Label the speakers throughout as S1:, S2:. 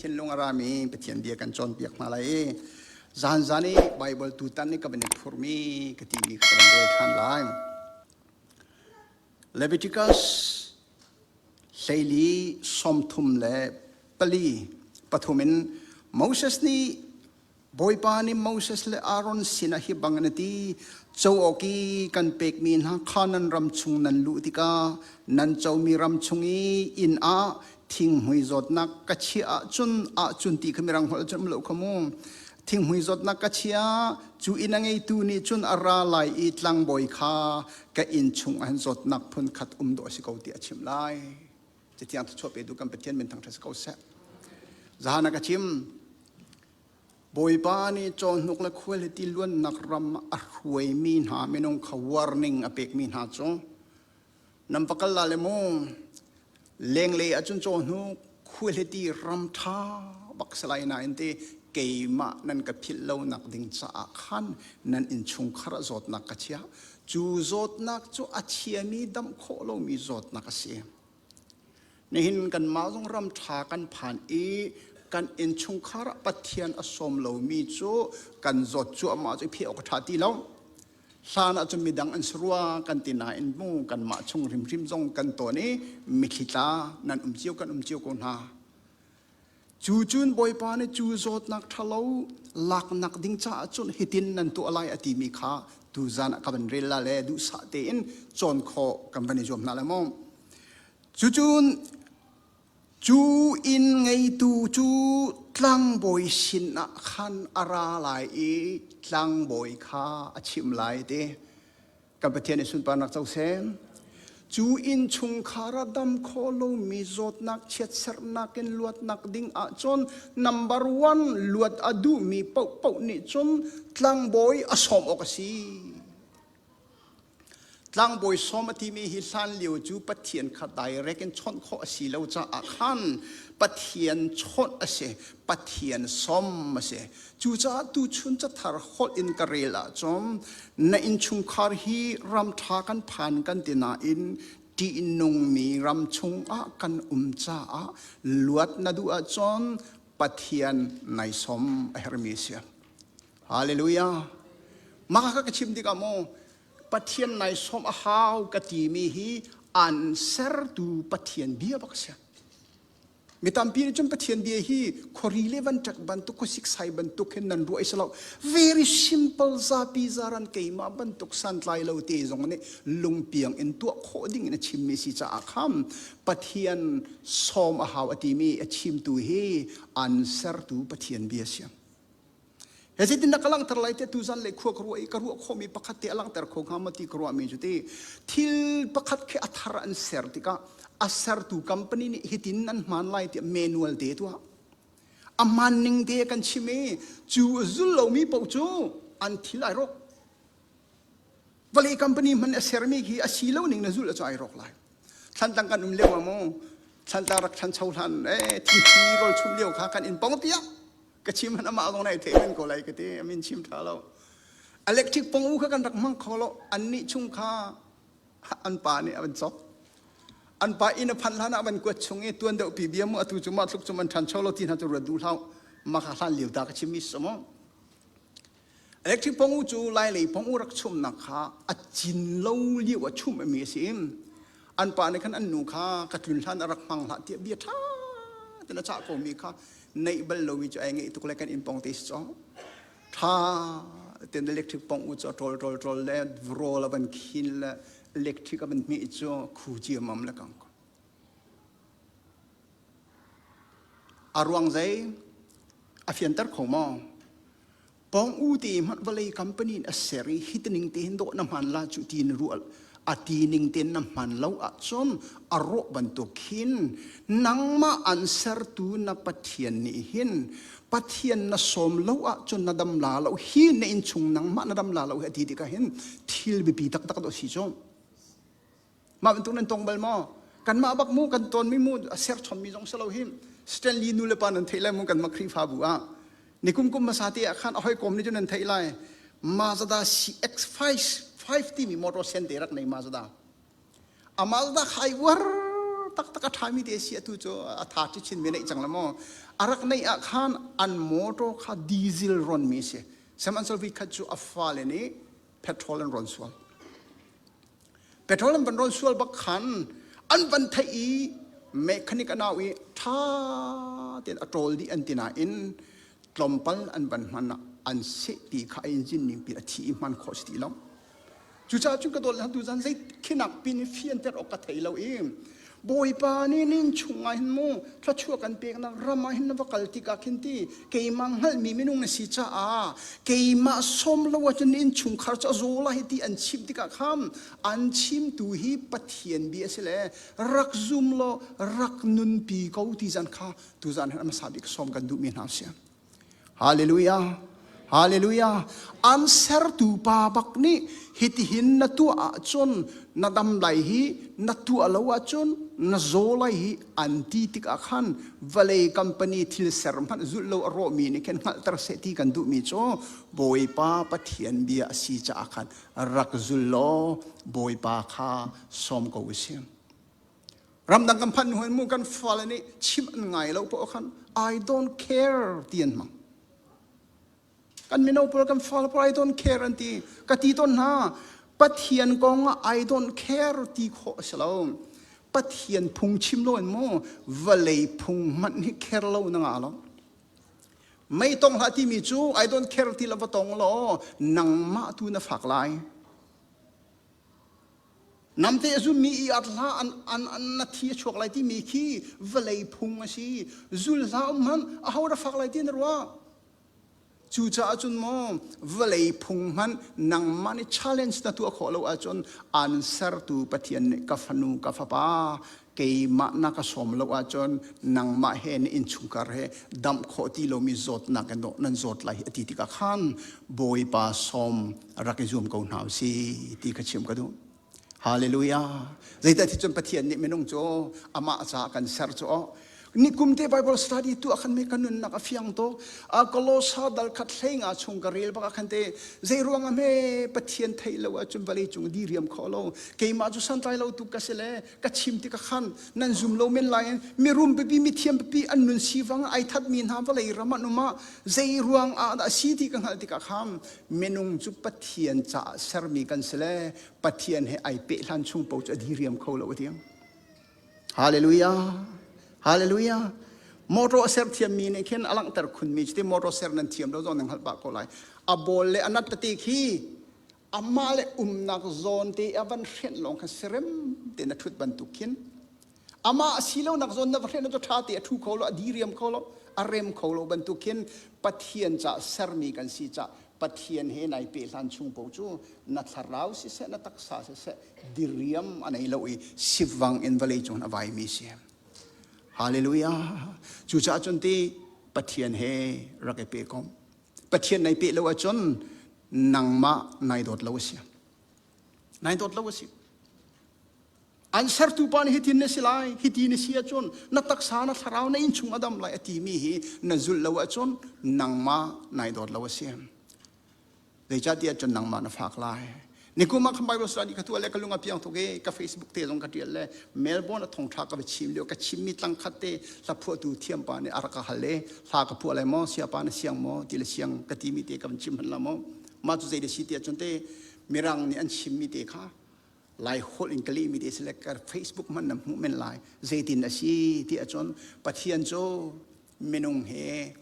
S1: thinlung a rami Pathian bia kan cawnpiak hna lai i zan zan i Bible tutan i ka van i phurmi ka timi kha ka van rel ṭhan lai. Leviticus hleili 34 pathum in Moses nih Bawipa nih Moses le Aaron sinah hi bangin a ti, Co awk i kan pekmi hna kha nan ram chung nan luh tikah nan comi ram chung i inn ah thinghmui zawtnak ka chiah ahcun ahcun ti kha mirang holh cun um lo kha mu. Thinghmui zawtnak ka chiah cu inn a ngeitu nih cun a ra lai i tlangbawi kha ka inn chung ah hin zawtnak phun khat um dawh a si ko tiah a chimh lai. Cathiang thluachuah petu kan Pathian min thangṭhat si ko seh. Zahan a ka chim. Bawipa nih cawhnuk le khualiti luannak ram a hruaimi hna minung kha warning a pekmi hna cu nan va kal la le mu lenglei ahcun cawhnuk khualiti ram ṭha bak si lai nain ti keimah nan ka philh lonak ding caah khan nan innchungkhar ah zawtnak ka chia cu zawtnak cu a chiami damh khawh lomi zawtnak a si. Nihin kanmah zong ram ṭha kan phan i kan innchungkhar ah Pathian a sawm lomi cu kan zawt cuahmah cu i pheh awk a ṭha ti lo. Hlan ah cun midang an si rua kan ti nain mu kanmah chung hrimhrim zong kan tawn i mithli tla nan um cio kan um cio ko hna. Cu cun Bawipa nih cu zawtnak ṭhalo laknak ding caah cun hitin nan tuah lai a timi kha tuzan ah ka van rel la le duhsah tein cawn khawh kan van i zuam hna lai maw. Cucun cu inn ngeitu cu tlangbawi sinah khan a ra lai i tlangbawi kha a chimh lai ti. Kan Pathian i sunparnak co seh. Cu innchungkhar ah dam khawh lomi zawtnak chiatserhnak in luatnak ding ahcun number one luat a duhmi paohpaoh nih cun tlangbawi a sawm awk a si. Tlangbawi sawm a timi hi hlan lio cu Pathian kha direct in chawnh khawh a si lo caah khan Pathian chawnh a si, Pathian sawm a si. Cucaah tuchun cathar holh in ka rel ahcun na innchungkhar hi ram ṭha kan phan kan ti nain ṭihnungmi ram chungah kan um caah luat na duh ahcun Pathian nai sawm a herhmi a si. Hallelujah. Mah kha ka chim tikah maw Pathian nai sawm a hau ka timi hi an sertu Pathian bia bak a si. Mi tampi nih cun Pathian bia hi khuari le van ṭek bantuk khuasik sai bantuk hin nan ruah i si lo. Very simple zapi zaran keimah bantuk santlai lo te zong nih lungpiang in tuah khawh ding in a chimmi si caah kham Pathian sawm a hau a timi a chimtu hi an sertu Pathian bia si. He zeitin dah ka langhter lai tiah tuzan le khua ka ruah i ka ruah khawhmi pakhat te a langhter kho hnga maw ti ka ruahmi cu ti thil pakhat khi a thar an ser tikah a sertu company nih hitin nan hman lai tiah manual te tuah a hman ning te kan chim i cu a zul lomi paoh cu an thil ai rawk vawlei company hman a sermi khi a si lo ning na zul a cu ai rawk lai thlantlang kan um lio ah mu thlantlang rak thancho hlan eh thingthi rawl chum lio kha kan in pong tiah ka chim han amah zong nai theih men ko lai ka ti amin chim tha lo electric pong u kha kan rak hmang kho lo an nih chung kha an pa nih a van cok an pa inn a phan hlan ah van kuat chung i tuan deuh pi bia mu atu cu mah thluk cu man than cho lo ti hna cu ruat duh hlau ma kha hlan liu ta ka chim mi samo electric pong u cu lai lei pong u rak chumnak kha a cin lo liu a chum mi a si an pa nih khan an nu kha ka tlun hlan a rak hmang hlah tiah bia ṭha ten a cah ko mi kha neih bal lomi cu ai ngeih tuk le kan inn pong te si cawng ṭha ten electric pong u cu a ṭol ṭol ṭol le rawl a van khin le electric a van hmeh cu khu ciamam le kang ko a ruang zei a fianter kho maw Pawng u te hmanh vawlei company in a ser i hi ning te hin dawh na hman la cu ti na ruah a ti ning tein na hman lo ahcun a rawh bantuk khin nangmah an sertu na Pathian nih hin Pathian na sawm lo ahcun na dam la lo hi na innchung nangmah na dam la lo hi a ti tikah hin thil biapi taktak dawh si cu Mah bantuk nan tong bal maw? Kanmah bak mu kan tawnmi mu a serchommi zong si lo hi Stanley nu le pa nan theih lai mu kanmah Khrihfabu ah. Nikum kum hmasa te ah khan a hawikom nih cun nan theih lai. Mazda CX-5 5 timi motor sen te rak nei Mazda. A Mazda khai uar. taktak a ṭhami te si atu cu a tha chin mi neih cang la maw a rak neih ah khan an motor kha diesel ronmi si sihmanhsehlaw vi khat cu a fale nih petrol an ron sual petrol an van ron sual bak khan an van theih i mechanic a nau i ṭha tein a ṭawl dih an ti nain tlawmpal an van hman ah an seh ti kha a engine ning pi a thi i hman khawh si ti lo Cucaah cun ka dawt le tuzan zei khinak pin i fianter awk ka thei lo i Bawipa nih nin chungah hin mu thluachuah kan peknak ram ah hin na va kal tikah khin ti keimah hngalhmi minung na si caah keimah sawm lo ahcun na innchungkhar cu a zaw lai ti an chimh tikah khan an chimtu hi Pathian bia a si le rak zum law rak nunpi ko ti zan kha tuzan hin a hmasa bik sawm kan duhmi hna a si. Hallelujah. Hallelujah. An sertu pa bak nih hitihin na tuah ahcun na dam lai hi na tuah lo ahcun na zaw lai hi an ti tikah khan vawlei company thil ser hmanh zulh lo a rawhmi nih khin hngalhter seh ti kan duhmi cu Bawipa Pathian bia a si caah khan rak zul law Bawipa kha sawm ko usih. Ramdang kan phanh hnu mu kan fale nih chimh an ngai lo poah khan I don't care ti an hmang. Kan mino pawl kan fale pawl I don't care an ti. Ka ti tawn hna Pathian kong ah I don't care ti khawh a si lo. Pathian phung chim lo in mu vawlei phung hmanh hi care lo na ngah lo. Mei tong hlah timi cu I don't care ti la va tong law nangmah tu na fak lai. Namte a zummi i at hlah an, an, an na thi a chuak lai timi khi vawlei phung a si. Zul hlah um hmanh aho dah fak lai ti na ruah? Cucaah cun maw vawlei phung hmanh nangmah nih challenge na tuah khawh lo ahcun an sertu Pathian nih ka fanu ka fapa keimah na ka sawm lo ahcun nangmah he na innchungkhar he damh khawh ti lomi zawtnak in nan zawt lai a ti tikah khan Bawipa sawm rak i zuam ko hna u si ti ka chim ka duh. Hallelujah. Zeidah ti cun Pathian nih minung cu amah caah kan ser cu aw. Ni kum te Bible study tu khan me kan nunnak a fiang to. A Kolosa dal khat hlei nga chung ka rel bak khan te zei ruang ah me Pathian thei lo ahcun vawlei cung di riam kho lo. Keimah cu santlai lo tu ka si le ka chim ti ka khan nan zum lo men lai in mirum pipi mithiam pipi an nun sivang ai that mi hna vawlei ram an um ah zei ruang ah dah si ti ka hngalh tikah kham minung cu Pathian caah sermi kan si le Pathian he ai peh hlan chung po cu a diriam kho lo atiang Hallelujah Hallelujah Motor a ser thiam mi nih khin a langhter khun mi cuti motor ser nan thiam lo zong nan hngalh pah ko lai a ball le a nat tete khi amah le umnak zawn te a van hrenh lawng kha serem te na ṭhut bantuk khin amah a si lonak zawn na va hrenh cu ṭha te a ṭhu kho lo a diriam kho lo a rem kho lo bantuk khin Pathian ca sermi kan si ca Pathian he nai pe hlan chung po cu na thlarau siseh na taksa siseh diriam a nei lo i sivang in vawlei cung a vaimi si Hallelujah cucaah cun ti Pathian he rak i pe kom Pathian nai peh lo ahcun nangmah nai dawt lo a si. Nai dawt lo a si. An sertu pa nih hitin na si lai, hiti na si ahcun na taksa na thlarau na innchung a dam lai a timi hi na zulh lo ahcun nangmah nai dawt lo a si. Zeicahtiah cun nangmah na fak lai. Nikum ah khan Bible study ka tuah le ka lung a piang tuk i ka Facebook te zong ka tial le Melbourne a thongtha ka va chim lio ka chimmi tlang khat te hla phuahtu thiam pa nih a rak ka hal i hla ka phuah lai maw siapa na siang maw ti le siang ka timi te ka van chim hman la maw mah cu zei da si tiah cun te mirang nih an chimmi te kha lai holh in ka lehmi te si le ka Facebook hman na hmuh men lai zeitin a si ti ahcun Pathian cu minung he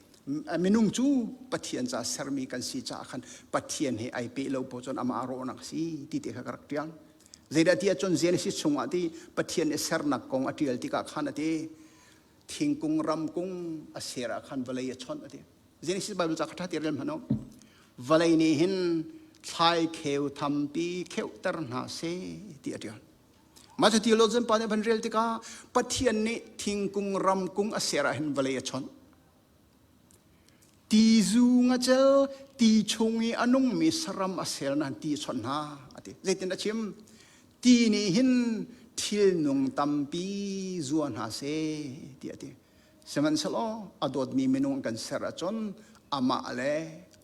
S1: minung cu Pathian ca sermi kan si caah khan Pathian he ai peh lo po cun amah rawhnak a si ti te kha ka rak ṭial. Zeidah ti ahcun Genesis chungah ti Pathian i sernak kong a ṭial tikah khan a ti thingkung ramkung a ser ah khan vawlei a chawnh a ti. Genesis Bible ca kha ṭha ti rel hmanh u. Vawlei nih hin thlai kheu thampi kheuhter hna seh ti a ṭial. Mah cu theologian pa nih van rel tikah Pathian nih thingkung ramkung a ser ah hin vawlei a chawnh. Ti zu ngacel ti chung i a nungmi saram a ser na ti a chawnh hna a ti. Zeitin a chim? Ti nih hin thil nung tampi zua hna seh ti a ti. Sihmanhsehlaw a dawtmi minung kan ser ahcun amah le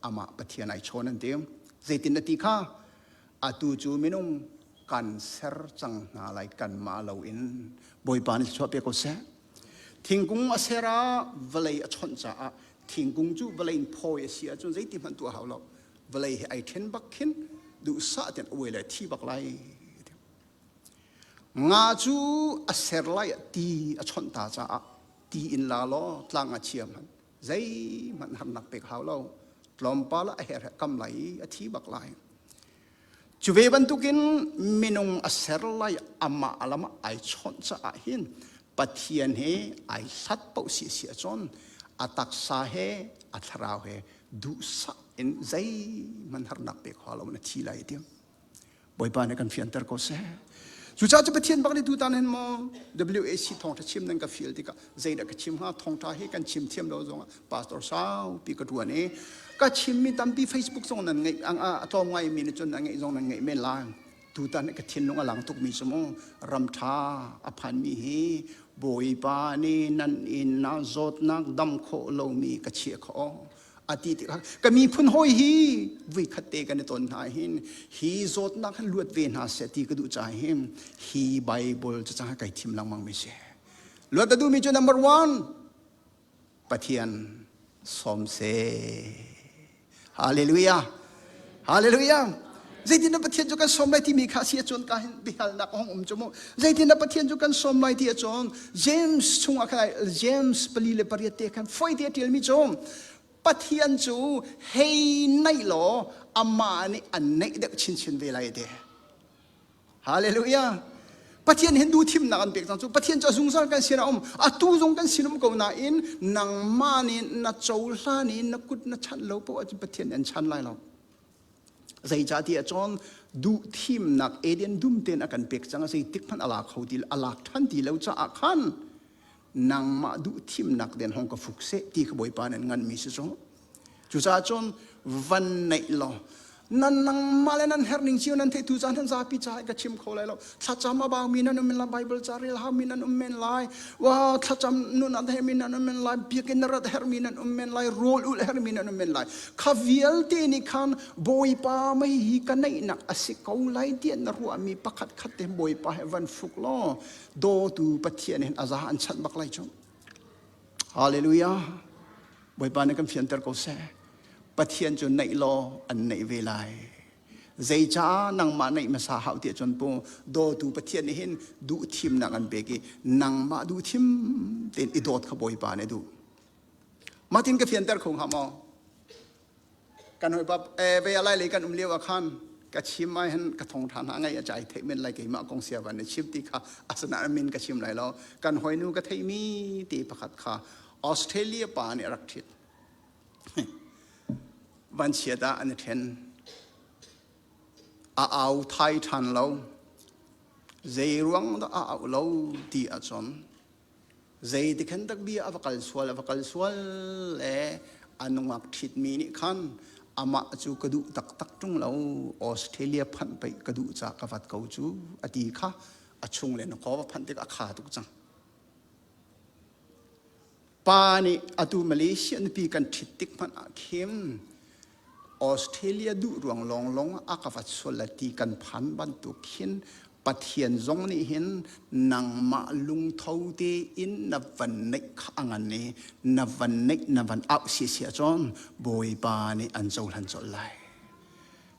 S1: amah Pathian ai chawn an ti. Zeitin a ti kha? Atu cu minung. Kan ser cang hna lai kanmah loin. Bawipa nih thluachuah pe ko seh. Thingkung a ser ah vawlei a chawnh caah thingkung cu vawlei in phawi a si ahcun zeiti hmanh tuah hau lo. Vawlei he ai ṭhen bak khin duhsah tein a uai le a thi bak lai. Nga cu a ser lai ah ti a chawnh ta caah ti in la law tlang ah chia hmanh zeihmanh harnak pek hau lo. Tlawmpal ah a her he kam lai i a thi bak lai. Cu ve bantukin minung a ser lai amah lam ah ai chawnh caah hin Pathian he ai hlat paoh si si ahcun a taksa he a thlarau he duhsah in zeihmanh harnak pek hau lo in a thi lai ti. Bawipa nih kan fianter ko seh. Cucaah cu Pathian bak nih tutan hin maw WAC thawngṭha chim nan ka fial tikah zeidah ka chim hnga thawngṭha hi kan chim thiam lo zongah pastor saupi ka ṭuan i ka chimmi tampi Facebook zong nan ngeih a tlawm ngaimi nih cun nan ngeih zong nan ngeih men lai. Tutan ka thinlung a lang tukmi cu mu ram ṭha a phanmi hi Bawipa nih nan inn ah zawtnak dam khawh lomi ka chiah khawh a ti tikah ka miphun hawi hi vui khat te kan i ton hna hin hi zawtnak hin luat ve hna seh ti ka duh caah hin hi Bible cu cang kai thim lengmang mi si luat a duhmi cu number one Pathian sawm seh Hallelujah Hallelujah Zeitin dah Pathian cu kan sawm lai timi kha si ahcun ka hin biahalnak a hung um cu mu. Zeitin dah Pathian cu kan sawm lai ti ahcun James chungah khan James 4:8 te khan foi te a ṭialmi cu Pathian cu hei naih law amah nih an naih deuh chinchin ve lai ti. Hallelujah. Pathian hin duh thimnak an pek cang cu Pathian cu a zungzal kan sin a um atu zong kan sin um ko nain nangmah nih na cohlan i na kut na chanh lo poah ahcun Pathian nih an chan lai lo. Zeicahtiah cun duh thimnak Eden dum tein a kan pek cang zeitik hmanh a la kho ti a lak ṭhan ti lo caah khan nangmah duh thimnak den hong ka fuk seh ti kha Bawipa nih an nganmi si cu. Cucaah cun van neih law nan nangmah le nan herh ning cio nan theih tu caan han zapi ca ka chim kho lai lo thlacam a baumi nan um men lai Bible ca rel haumi nan um men lai Wow, thlacam nun a hermi nan um men lai, biakinn na rat hermi nan um men lai, rawl ulh hermi nan um men lai. Kha vialte nih khan Bawipa mei hi ka neihnak a si ko lai tiah na ruahmi pakhat khat te Bawipa he van fuk law dawtu Pathian hin a za an chanh bak lai cu. Hallelujah. Bawipa nih kan fianter ko seh. Pathian cu neih law an neih ve lai. Zeicah nangmah neih hmasa hau tiah cun pu dawtu Pathian nih hin duh thimnak an pek i nangmah duh thim tein i dawt kha Bawipa nih a duh. Mah tin ka fianter kho hnga maw? Kan hawipa eh ve lai lei kan um lio ah khan ka chim ai hin ka thong ṭha hna ngai a cai theih men lai keimah kong sia van na chim ti kha asana min ka chim lai lo kan hawinu ka theihmi ti pakhat kha Australia pa nih a rak ṭhit Vanchiat ah an i ṭhen. A au thai ṭhan lo. Zei ruang dah a auh lo ti ahcun zeiti khan dak bia a va kal sual a va kal sual le a nungak ṭhitmi nih khan amah cu ka duh taktak ṭung lo Australia phanh pei ka duh ca ka vat ko cu a ti kha a chung le na khaw va phanh tik a kha tuk cang. Pa nih atu Malaysia nupi kan ṭhit tik hmanh ah khin Australia duh ruang lawnglawng a ka vat sual la ti kan phan bantuk khin Pathian zong nih hin nangmah lungtho tein na van neih kha a ngan i na van neih na van auh si si ahcun Bawipa nih an cohlan colh lai.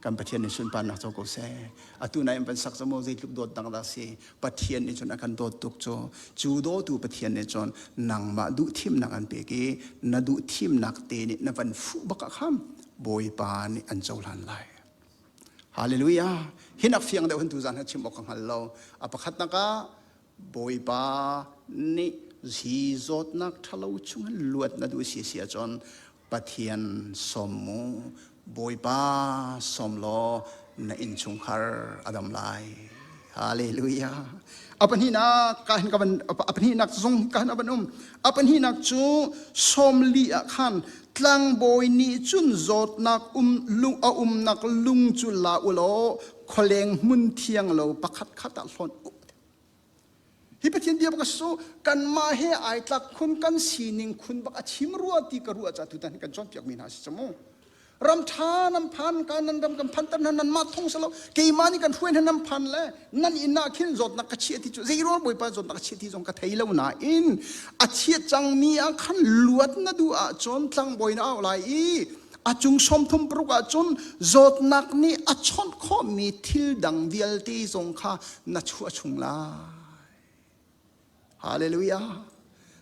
S1: Kan Pathian nih sunparnak co ko seh. Atu na in van sak zamu zeitluk dawt dang dah si. Pathian nih cun a kan dawt tuk cu. Cu dawtu Pathian nih cun nangmah duh thimnak an pek i na duh thimnak te nih na van fuh bak ah kham Bawipa nih an cohlan lai. Hallelujah. Hi nak fiang deuh hin tu zan ha chim awk ka hngal lo. A pakhatnak ah Bawipa nih hi zawtnak ṭhalo chungin luat na duh si si ahcun Pathian sawm mu Bawipa sawm law na innchungkhar a dam lai. Hallelujah. A pahnihnak ka hin ka van a pahnihnak zong ka hin a van um. A pahnihnak cu 40 ah khan tlangbawi nih cun zawtnak um lung a umnak lung cu la u law khualeng hmun thiang lo pakhat khat ah hlawnh u. Hi Pathian bia bak su kanmah he ai tlak khun kan sining khun bak a chim rua ti ka ruah ca tutan kan cawnpiak mi hna si cu mu. Ram ṭha nan phan ka nan ram kan phanter hna nan mah thong salo keimah nih kan hruai hna nan phan le nan inn ah khin zawtnak ka chiah ti cu zeiruang Bawipa zawtnak ka chiah ti zong ka thei lo nain a chiat cangmi ah khan luat na duh ahcun tlangbawi na auh lai i a cung 36 ah cun zawtnak nih a chawnh khawhmi thil dang vialte zong kha na chuah chung lai. Hallelujah.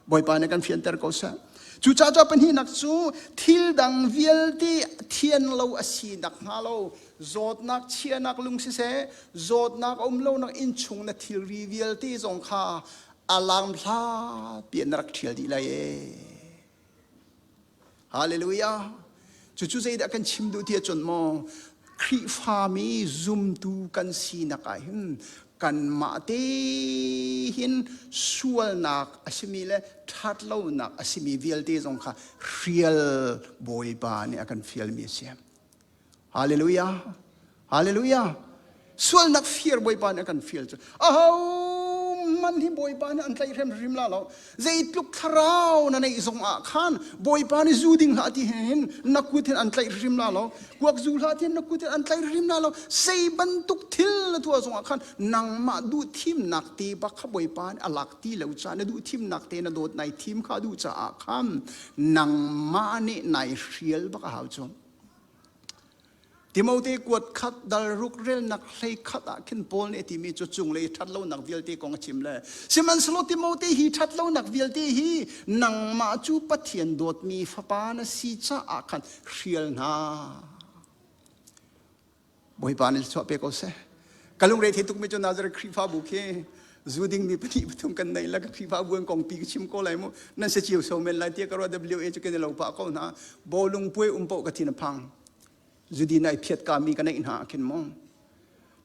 S1: Bawipa nih kan fianter ko seh. Cucaah cu pahnihnak cu thil dang vialte thian lo a si nak hnga lo zawtnak chianak lung siseh zawtnak a um lonak innchung na thilri vialte zong kha alarm hla pian na rak ṭhial dih lai ee. Hallelujah. Cucu zeidah kan chim duh ti ahcun maw Khrihfami zumtu kan sinak ah hin kanmah te hin sualnak a simi le ṭhatlonak a simi vialte zong kha hrial Bawipa nih a kan fialmi a si. Hallelujah. Hallelujah. Sualnak fir Bawipa nih a kan fial cu aho man hi Bawipa nih an tlaih hrimhrim la lo. Zeitluk thlarau na neih zong ah khan Bawipa nih zu ding hlah ti hin na kut hin an tlaih hrim la lo. Kuak zu hlah ti hin na kut hin an tlaih hrim la lo. Zei bantuk thil na tuah zong ah khan nangmah duh thimnak te bak kha Bawipa nih a lak ti lo caah na duh thimnak te na dawt nai thim kha duh caah khan nangmah nih nai hrial bak a hau cu. Timote kuat khat dal ruk relnak hlei khat ah khin Paul nih a timi cu cunglei ṭhatlonak vialte kong a chim le sihmanhsehlaw Timote hi ṭhatlonak vialte hi nangmah cu Pathian dawtmi fapa na si caah khan hrial hna. Bawipa nih chuah pe ko seh. Ka lungre thei tukmi cu Nazareth Khrihfabu khi zu dingmi pahnih pathum kan nei la ka Khrihfabu an kong pi ka chim ko lai mu nan se cio so men lai tiah ka ruah WA cu kan i lo pah ko hna bawlung puai um paoh ka thin a phang zudin ai phiat ka mi ka neih hna khin mu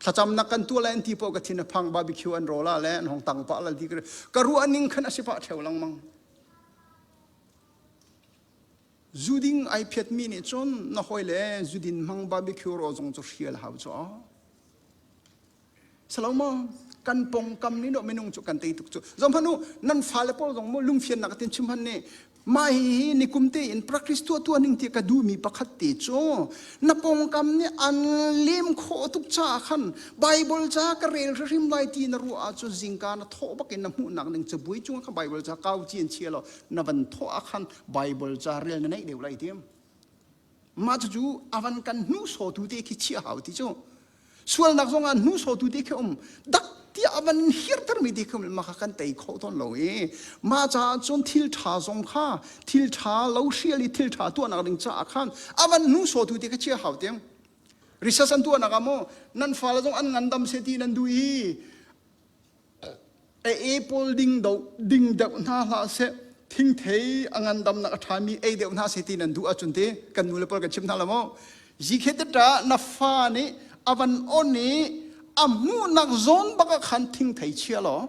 S1: thlacamnak kan tuah lai an ti paoh ka thin a phang barbecue an rola le an hong tang pah lal ti ka ruah ning khan a si pah theo lengmang Zuding ai phiatmi nih cun na hawile zudin hmang barbecue raw zong cu hrial hau cu aw. Salomo kan pongkam nih minung cu kan tei tuk cu. Zong hmanh u nan fale pawl zong mu lungfiannak tin chim han nih mah hi ni kum te in practice tuah tuah ning ti ka duhmi pakhat te cu na pongkam nih an lem khawh tuk caah khan Bible ca ka rel hrim lai ti na ruah ahcun zingka na thawh bak in na hmuhnak ning cabuai cung kha Bible ca kau ci an chia lo na van thawh ah khan Bible ca rel na neih deuh lai ti. Mah cucu avan kan hnu sawtu te khi chia hau ti cu. Sualnak zong ah hnu sawtu te khi um. Dak tiah avan hirter mi te khi um ma kha kan tei kho tawn lo i mah caah cun thil ṭha zong kha thil ṭha lo hrial i thil ṭha tuahnak ding caah khan avan hnu sawtu te khi chia hau tiang. Research an tuahnak ah maw nan fale zong an ngandam se ti nan duh i A e pawl ding do ding deuh hna hlah seh thingthei a ngandamnak a ṭhami ei deuh hna seh ti nan duh ahcun ti kan nu le pawl kan chim hna lo maw zikhe ṭa na fa nih a van on i a hmuhnak zawn bak ah khan thingthei chia law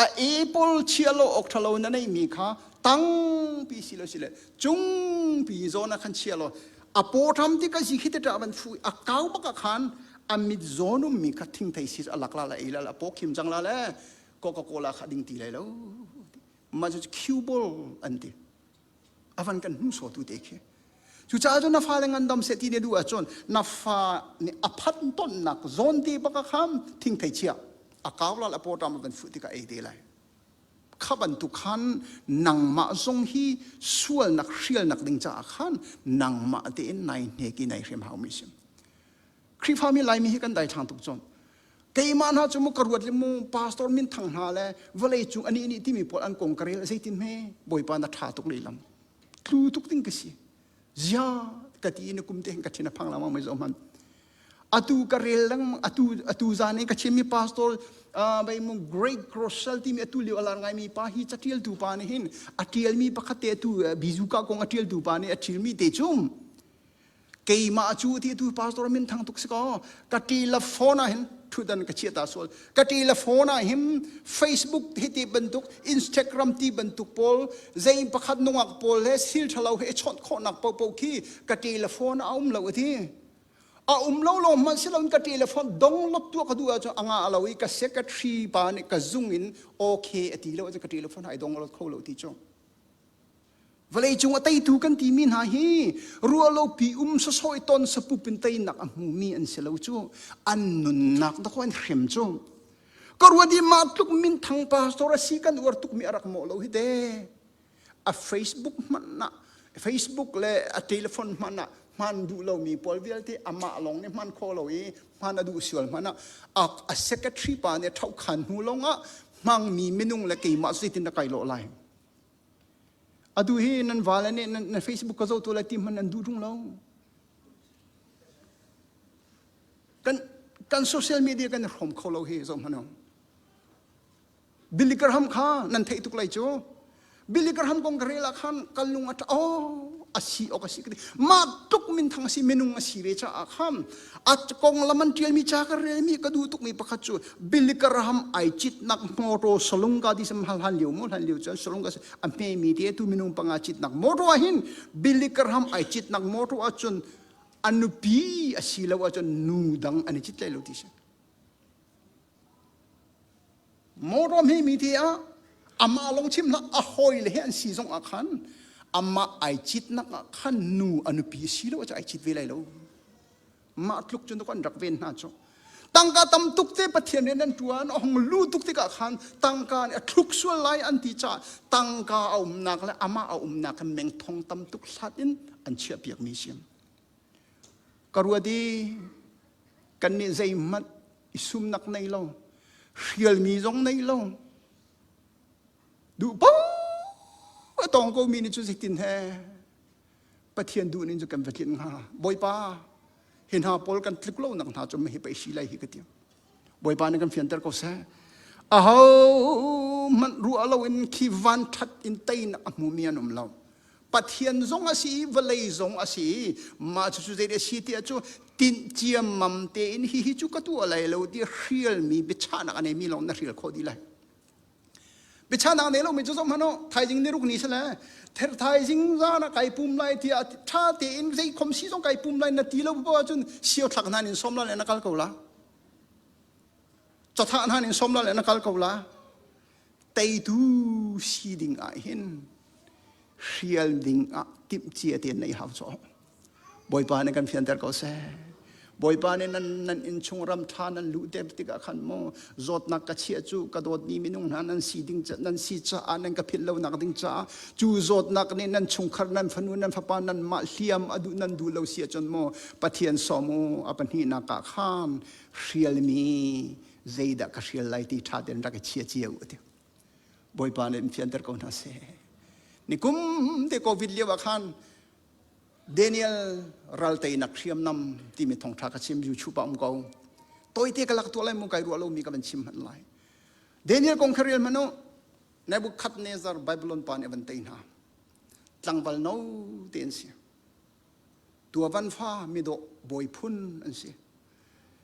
S1: a e pawl chia lo awk ṭhalo na neihmi kha tangpi si lo si le cungpi zawn ah khan chia law a paw ṭam ti ka zikhe ṭa van fu a kau bak ah khan a mit zawn ummi kha thingthei si a lak la la ei la la paw khim cang la le Coca Cola kha ding ti lai lo mah cu cue ball an ti avan kan hnu sawtu te khi cucaah cun na fale ngandam seh ti ne duh ahcun na fa nih a phat tonnak zawn te bak a kham thingthei chia a kau la la paw ṭam van fuh tikah ei te lai kha bantuk khan nangmah zong hi sualnak hrialnak ding caah khan nangmah tein nai hnek i nai hrem hau mi si Khrihfami Laimi hi kan daithlang tuk cun. Keimah hna cu mu ka ruat le mu pastor minthang hna le vawlei cung anih nih timi pawl an kong ka rel zeitin hme Bawipa na ṭha tuk lehlam tlu tuk ding ka si zia ka ti in kum te hin ka thin a phang lengmang mai zo hman atu ka rel lengmang atu atu zan in ka chimmi pastor bai mu Great Grossel timi atu lio alar ngaimi pa hi catialtu pa nih hin a tialmi pakhat te atu bizuka kong a tialtu pa nih a ṭhilmi te cum Keimah cu ti tu pastor min thang tuk si ko. Ka telephone ah hin thudan ka chia ta sual. Ka telephone ah hin Facebook hi ti bantuk, Instagram ti bantuk pawl, zei pakhat nungak pawl he sil thalo he chawnh khawhnak popo khi ka telephone a um lo ati. A um lo lo hmanh siloin ka telephone dong lot tuah ka duh ahcun anga alo i ka secretary pa nih ka zung in okay ati lo ahcun ka telephone ai dong lot kho lo ti cu. Vawleicung a teitu kan timi hna hi ruahlopi um sasawi ton sapup in teinak a hmumi an si lo cu. An nunnak dakaw an hrem cu. Ka ruat i mah tluk minthang pastor a si kan uar tukmi a rak mawh lo hi te. A Facebook hmanh ah Facebook le a telephone hmanh ah hman duh lomi pawl vialte amah lawng nih hman kho lo i hman a duh sual hmanh ah a secretary pa nih ṭhohkhan hnu lawng ah hmangmi minung le keimah zeitin na kai lawh lai. Atu hi nan vale nih nan Facebook ka zoh tu lai ti hmanh nan duh ṭung lo. Kan, kan social media kan i hrawm kho lo hi zoh hmanh Billy Graham kha nan theih tuk lai cu. Billy Graham kong ka rel ah khan kan lung a oh a si awk a si ka ti. Mah tluk minthang a si minung a si ve caah khan a konglam an ṭialmi ca ka relmi ka duh tukmi pakhat cu Billy Graham ai citnak motor Salunga ti sam hal hlan lio mu hlan lio cun Salunga a hmemi te tu minung panga citnak motor ah hin Billy Graham ai citnak motor ah cun a nupi a si lo ahcun nu dang an i cit lai lo ti si. Motor hmemi te ah amah lawng chim hlah a hawi le he an si zong ah khan amah ai citnak ah khan nu a nupi si lo ah ai cit ve lai lo. Mah tluk cun an rak ven hna cu. Tangka tam tuk te Pathian rian an ṭuan a hung lu tuk tikah khan tangka nih a thluk sual lai an ti caah tangka a umnak le amah a umnak kha meng thong tam tuk hlat in an chiahpiakmi si. Ka ruat i kannih zeihmanh i sumnak nei lo, hrialmi zong nei lo, duh paoh a tawng komi nih cu zeitin he Pathian duh ning cu kan va tlinh hnga. Bawipa, hi hna pawl kan tluk lo nak hna cu hi pei si lai hi ka ti. Bawipa nih kan fianter ko seh. Aho hmanh ruah lo in khi van that in teinak a hmumi an um lo. Pathian zong a si i vawlei zong a si i mah cucu zei a si tiah cu tinh ciammam tein hihi cu ka tuah lai lo ti hrialmi biachahnak a neimi lawng na hrial khawh dih lai. Biachahnak nei lomi cu zoh hmanh u, thaizing ni ruk ni si le thaizing zan ah kai pum lai tiah ṭha tein zei khom si zong kai pum lai na ti lo poah ahcun sio thlak hna in sawm la le na kal ko la. Cathah hna in sawm la le na kal ko la. Teitu si ding ah hin hrial ding ah timhcia tein na i hau cawh. Bawipa nih kan fianter ko seh. Bawipa nih nan nan innchung ram ṭha nan luh te tikah khan mu zawtnak ka chiah cu ka dawtmi minung hna nan si ding nan si caah nan ka philh lonak ding caah cu zawtnak nih nan chungkhar nan fanu nan fapa nan mah hliam a duh nan duh lo si ahcun mu Pathian sawm u a pahnihnak ah khan hrialmi zeidah ka hrial lai ti ṭha tein rak i chia cia u ti. Bawipa nih in fianter ko hna seh. Nikum te COVID lio ah khan Daniel ral teinak hriamnam timi thawngṭha ka chim YouTube ah um ko. Tawite ka lak tuah lai mu kai ruah lomi ka van chim hmanh lai. Daniel kong kha rel hmanh u. Nebuchadnezzar Babylon pa nih a van tei hna. Tlangval no te an si. Tuavan fa midawh bawi phun an si.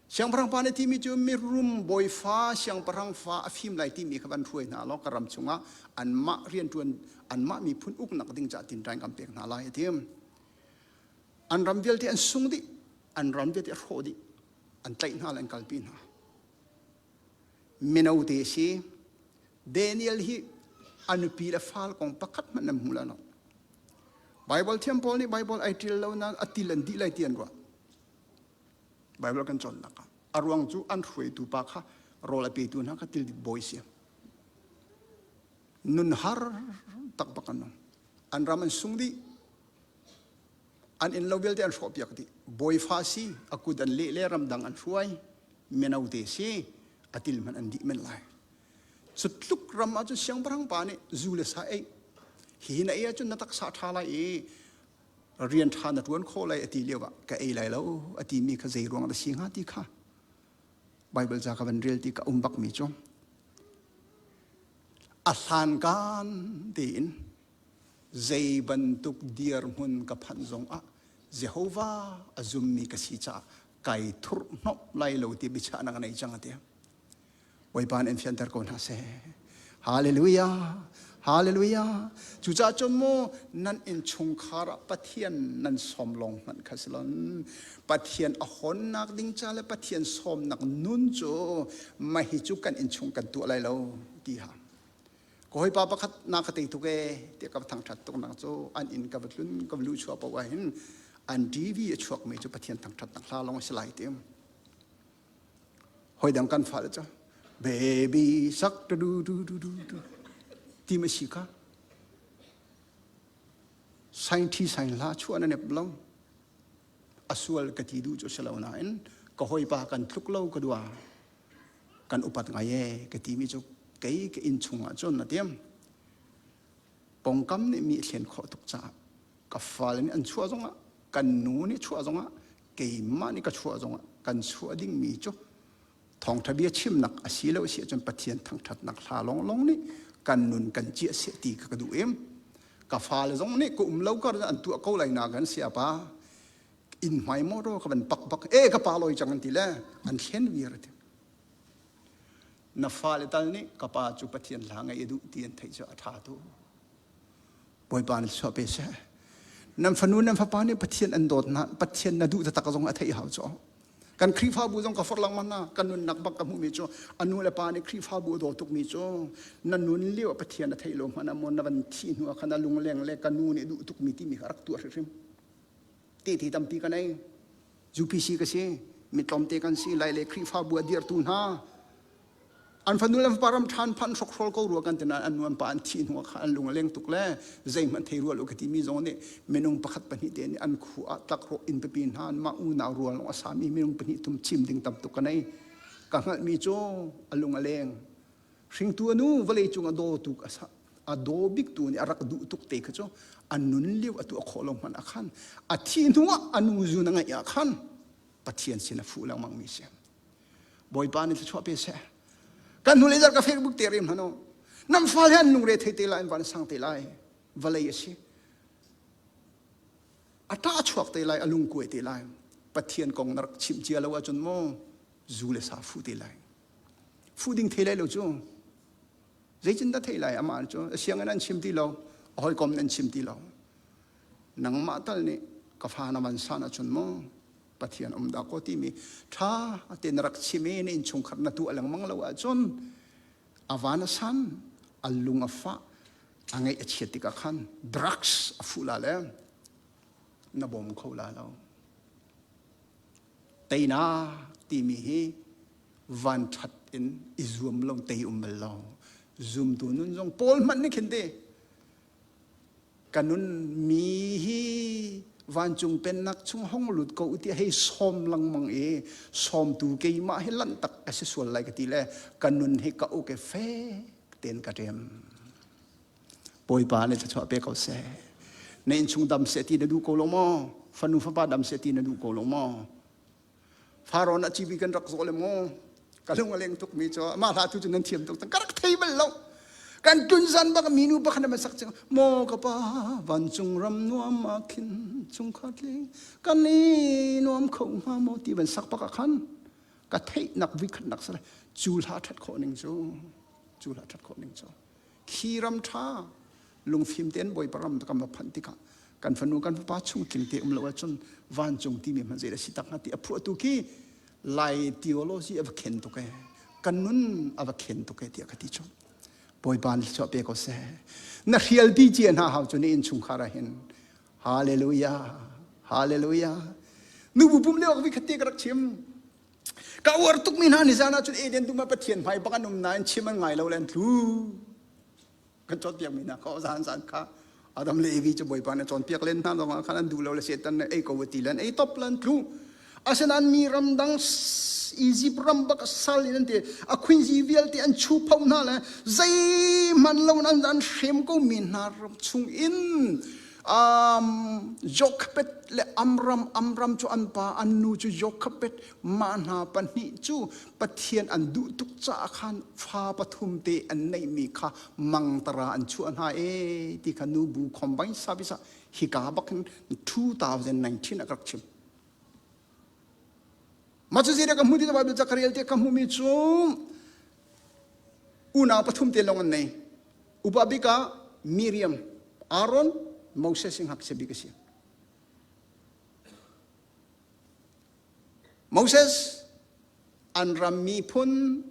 S1: Siangpahrang pa nih timi cu mirum bawifa siangpahrang fa a fim lai timi kha van hruai hna law ka ram chungah anmah rianṭuan anmah miphun uknak ding caah tinṭain kan pek hna lai a ti. An ram vialte an sung dih, an ram vialte a hrawh dih, an tlaih hna le an kalpi hna. Mino te si Daniel hi a nupi le fal kong pakhat hmanh nan hmu lai lo. Bible thiam pawl nih Bible ai ṭial lo nain a til an dih lai ti an ruah. Bible kan cawnnak ah a ruang cu an hruaitu pa kha rawl a petu hna kha tildit bawi si. Nun har tak bak an nung. An ram an sung dih. An inn lo vialte an hrawh piak dih. Bawifa si, a kut an leh le ramdang an hruai. Mino te si, a til hmanh an dih men lai. Cu tluk ram ahcun siangpahrang pa nih zu le sa ei. Hi na ei ahcun na taksa ṭha lai i rian ṭha na ṭuan khawh lai a ti lio ah ka ei lai lo a timi kha zei ruang dah si hnga ti kha Bible ca ka van rel ti ka um bakmi cu a hlankan tein zei bantuk dirhmun ka phanh zong ah Jehovah a zummi ka si caah kai thurhhnawmh lai lo ti biachahnak a nei cang a ti. Bawipa nih in fianter ko hna seh. Hallelujah. Hallelujah. Cucaah cun mu nan innchungkhar ah Pathian nan sawm lawng hmanh kha si lon. Pathian a hawnnak ding ca le Pathian sawmnak nun cu mah hi cu kan innchung kan tuah lai lo ti ha. Ka hawipa pakhat na ka tei tuk ee tiah ka va thangṭhat tuk nak cu an inn ka va tlun ka va luh chuah paoh ah hin an TV a chuakmi cu Pathian thangṭhatnak hla lawng a si lai ti. Hawi dang kan fale cu baby sak du du du du du du ti ma si kha. Sain thi sain hla chuah na nep lo. A sual ka ti duh cu si lo nain ka hawipa kan tluk lo ka dua. Kan upat ngai ee ka timi cu kei ka inn chungah cun a tiam. Pongkam nih mi a thlen khawh tuk caah ka fale nih an chuah zongah kan nu nih chuah zongah keimah nih ka chuah zongah kan chuah dingmi cu thawngṭha bia chimnak a si lo si ahcun Pathian thangṭhatnak hla lawnglawng nih kan nun kan ciah seh ti kha ka duh em. Ka fale zong nih ka um lo kar an tuah ko lai na kan sia pa inn hmai motor ka van pak bak e ka pa loi cang an ti le an thlen vir ti. Na fale tal nih ka pa cu Pathian hla ngaih a duh ti an theih cu a ṭha tu. Bawipa nih chuah pe seh. Nan fanu nan fapa nih Pathian an dawt na Pathian na duh taktak zong a theih hau cu. Kan Khrihfabu zong ka forh lengmang na kan nunnak bak ka hmuhmi cu a nu le pa nih Khrihfabu a daw tukmi cu na nun lio Pathian a theih lo hmanh ah maw na van thih hnu ah khan a lungleng le ka nu nih duh tukmi timi kha rak tuah hrimhrim. Tehte tampi ka nei. UPC ka si. Mi tlawmte kan si. Lai le Khrihfabu a dirhtu hna. An fanu le fapa ram ṭhan phan hrokhrol ko rua kan ti nain an nu an pa an thih hnu ah khan an lung a leng tuk le zeihmanh thei rua lo ka timi zong nih minung pakhat pahnih te nih an khu ah tlakrawh inn pipi hna mah unau rual lawng a sami minung pahnih thum chim ding tam tuk ka nei. Ka hngalhmi cu a lung a leng. Hringtu a nu vawlei cung a daw tuk a a daw bik tu nih a rak duh tuk te kha cu a nun lio a tuah khawh lo hmanh ah khan a thih hnu ah a nu zun a ngeih ah khan Pathian sin a fuh lengmang mi si. Bawipa nih thluachuah pe seh. Kan hnulei zarh ka Facebook te rem hmanh u. Nan fale an lungre thei te lai, an van sang te lai. Vawlei a si. A ṭah chuak te lai, a lungkuai te lai. Pathian kong na rak chimh cia lo ahcun maw zu le sa fuh te lai. Fuh ding thei lai lo cu. Zeitindah thei lai amah cu sianginn an chim ti lo, a hawikom an chim ti lo. Nangmah tal nih ka fa na van san ahcun maw Pathian um dah kaw timi ṭha te na rak chim i na innchungkhar na tuah lengmang lo ahcun a van a san, a lung a fah, a ngaih a chiat tikah khan drugs a fuh la le na bawm kho la lo. Teinak timi hi vanṭhat in i zuam lo tei um bal lo. Zumtu nun zong Paul hmanh nih khin ti Ka nun mi hi vancung pennak chung hong lut ko ti hei sawm lengmang i sawmtu keimah hi lanh tak ka si sual lai ka ti le ka nun hi ka uk i fek tein ka ṭem. Bawipa nih thluachuah pe ko seh. Na innchung dam seh ti na duh ko lo maw? Fanu fapa dam seh ti na duh ko lo maw? Farawn ah civi kan rak zawh le maw ka lung a leng tuk mi cu mah hla tu cu nan thiam tuk ka rak thei bal lo kan tun zan bak minu pakhat na sak cang maw ka pa vancung ram nuam ah khin chungkhat ling kan i nuam kho hnga maw ti van sak bak ah khan ka theihnak vikhatnak sale cu hla that khawh ning cu cu hla that khawh ning cu khi ram tha lungfim tein Bawipa ram kan va phanh tikah kan fanu kan fapa chung tling te um lo ahcun vancung timi hmanh zei a si tak hnga ti a phuahtu khi Lai theology a va khen tuk e kan nun a va khen tuk e tiah ka ti cu Bawipa nih thluachuah pe ko seh na hrialpi cia hna hau cu na innchungkhar ah hin hallelujah hallelujah nubu pum lio vi khat te ka rak chim ka uar tukmi hna nizan ah cun Eden dum ah Pathian hmai bak an um nain chim an ngai lo le an tlu kan cawnpiakmi hna kha zan zan kha Adam le Evi cu Bawipa nih cawnpiak len hna zongah khan an duh lo le Satan nih ei ko ti le an ei top le an tlu asinain mi ramdang Egypt ram bak sal in an ti a khuinzi vialte an chu pho hna le zeihmanh lo an an hrem ko mi hna ram chung in um, Jochebed le Amram Amram cu an pa an nu cu Jochebed mah hna pahnih cu Pathian an duh tuk caah khan fa pathum te an neihmi kha mangtara an chuah hna e ti kha nubu combine service ah hika bak hin 2019 ah ka rak chim. Mah cu zeidah ka hmu ti Bible ca ka rel te ka hmumi cu unau pathum te lawng an nei. Upa bik ah Miriam, Aaron, Moses i ngakchia bik a si. Moses an ram miphun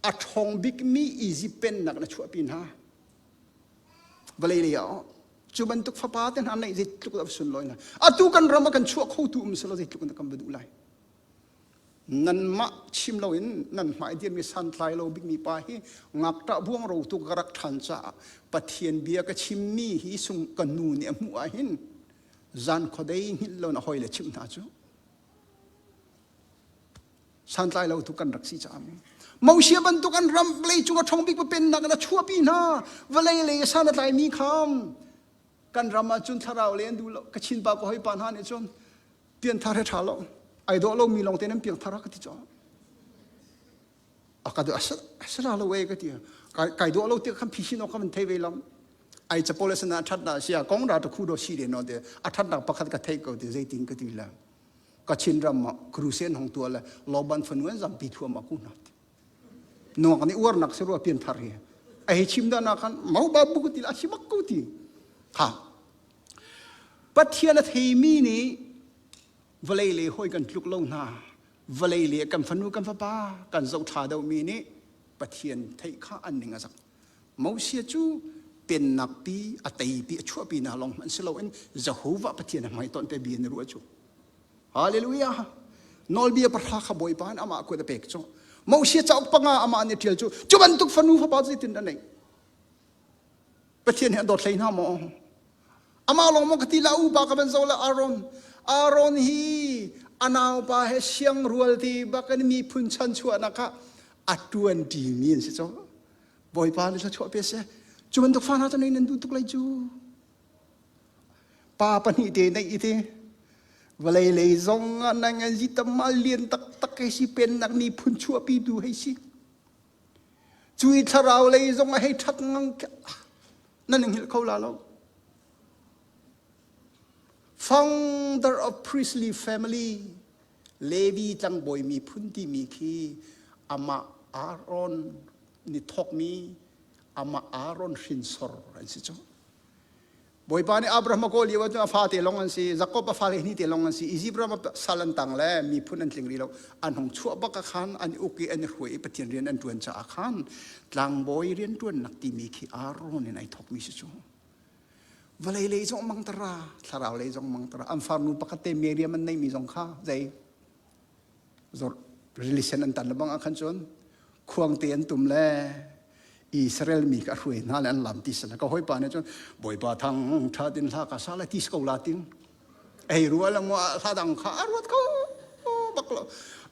S1: a ṭhawng bikmi Izipt pennak na chuahpi hna. Vawlei lei ah cu bantuk fapa te hna neih zeitluk dah sunlawi na. Atu kan ram ah kan chuah khotu um selaw zeitluk in kan va duh lai. Nanmah chim loin nan hmai dirmi santlai lo bikmi pa hi ngakṭah buangro tu ka rak ṭhan caah Pathian bia ka chimmi hi sung ka nu nih a hmuh ahhin zan khuadei hngilh lo na hawi le chimh hna cu santlai lo tu kan rak si caah Moses bantuk an ram vawlei cung a ṭhawng bik pennak in a chuahpi hna vawlei lei san a tlaimi kham kan ram ah cun thlarau le an duh lo Kachin pa ka hoi pa hna nih cun pianthar he ṭha lo ai dawh lomi lawng te nan piangthar ka ti caw a ka asala lo e ka ti kai dawh lo ti khan phisin awk kan thei ve lam ai chapol asana that na sia kong ra ta khu do si de no te a that nak pakhat ka thei ko ti zeitin ka ti la Kachin ram ah crusade hong tua le loban fanu an zampi thuam aku na nuak ni uar nak serua pianthar hi a hei chim da na khan mau ba bu ti la si bak ko ti ha Pathian a theimi nih vawlei lei hawi kan tluk lo hna. Vawlei lei kan fanu kan fapa kan zohṭha deuhmi nih Pathian theih kha an ning a zak. Moses cu pennak pi a teipi a chuahpi hna lawng hmanh si loin Jehovah Pathian a hmaitonh te bia na ruah cu. Hallelujah! Nawlbia pahra kha Bawipa nih amah kut a pek cu. Moses cauk panga amah nih a ṭial cu cu bantuk fanu fapa cu zeitin dah neih? Pathian hi a dawt hlei hna maw? Amah lawng maw ka ti la upa ka van zo la Aaron. Aaron hi a naupa he siangrual ti bak in miphun chanchuahnak ah a ṭuan ṭimi an si cu. Bawipa nih thluachuah pe seh. Cu bantuk fa hna cu nan duh tuk lai cu. Pa pahnih te neih i ti. Vawlei lei zong ah nang an zi tam lian taktak hei si pennak miphun chuahpitu hei si. Cu i thlarau lei zong a hei ṭhat ngang nan hngilh kho la lo. Founder of priestly family Levi tlangbawi miphun timi khi amah Aaron nih thawkmi amah Aaron hrinsor an si cu. Bawipa nih Abraham a kawl lio ahcun a fate lawng an si, Jakob a fale hni te lawng an si, Izipt ram ah sal an tang le miphun an tling rih lo. An hung chuah bak ah khan an i uk i an i hruai i Pathian rian an ṭuan caah khan tlangbawi rian ṭuannak timi khi Aaron in ai thawkmi si cu. Vawlei lei zong mangtara, thlarau lei zong mangtara. An farnu pakhat te Miriam an neihmi zong kha zei zor rili sen an tan le bang ah khan cun khuangte an tum le Israel mi ka hruai hna le an lam ti sala ka hawipa nih cun bawipa thang tha tin hla ka sa la ti ko la ting ei rua la mo hla dang kha a ruat ko bak lo